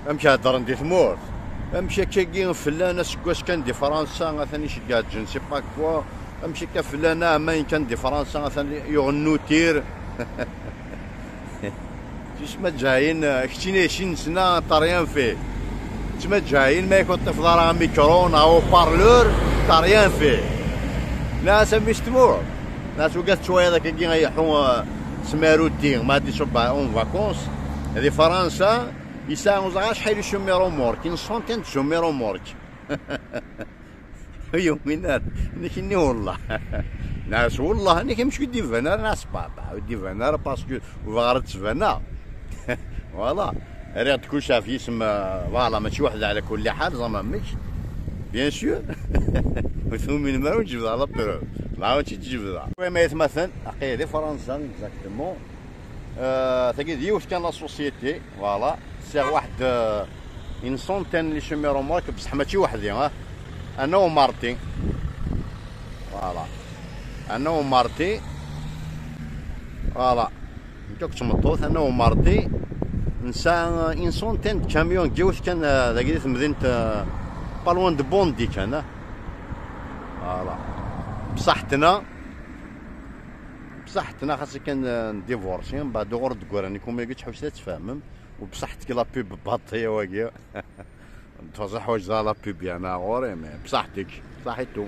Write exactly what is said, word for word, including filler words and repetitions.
Amek heddren di tmurt? Amek akkagi fell-an aseggas kan di Fransa atan iceggeɛ je ne sais pas quoi? Amek akka fell-an aɛmayen kan di Fransa atan yuɣen nutir? Ttmaǧǧayen, keččini, keččini nesna, t'as rien fait. Ttmaǧǧayen, ma yakk ur teṭṭifeḍ ara amikru neɣ haut-parleur, t'as rien fait. Nnas a mmi-s n tmurt. Nnas, wigad tettwaliḍ akkagi ay iḥu, eh, s Maruti, ma ad iṣubb en vacances. Di Fransa, yesɛa ur ẓriɣ acḥal n semi-remorques, une centaine de semi-remorques. Ur yumin ara. Nekk-nni wellah. Nnas wellah, nekk amek ur d-iban ara, nnas papa, ur d-iban ara parce que ur bɣiɣ ara ad ttbaneɣ. Voilà. Rriɣ-d kullec ɣef yisem, euh, voilà, mačči weḥd-i ɛla kulli ḥal, ẓama amek. Bien sûr. Ur tuminem ara ur d-jebdeɣ la preuve. Dɣa ur tt-id-jebdeɣ. Wa ma aytmaten, aqi di Fransa, exactement. Euh, tagi d yiwet kan la société, voilà. Sɛiɣ waḥed, euh, une centaine n les semi-remorques, bṣeḥ mačči weḥd-i, ah. Ana u Marti. Voilà. Ana u Marti. Voilà. Nekk akked tmeṭṭut, ana u Marti. Nesɛa une centaine de camions, deg yiwet kan, euh, dagi di temdint, euh, pas loin de Bondy kan, ah. Voilà. Bṣaḥetna. Bṣaḥetna xas akken, euh, ndivorci, mbeɛd uɣur d-ggran ikumyagi, tḥewset ad tfehmem. Ubṣaḥ tki la pub baṭṭiya wagi. Tfaẓ ḥwaǧ la pub yana ɣur-i, mais bṣaḥ tik, bṣaḥ i tu.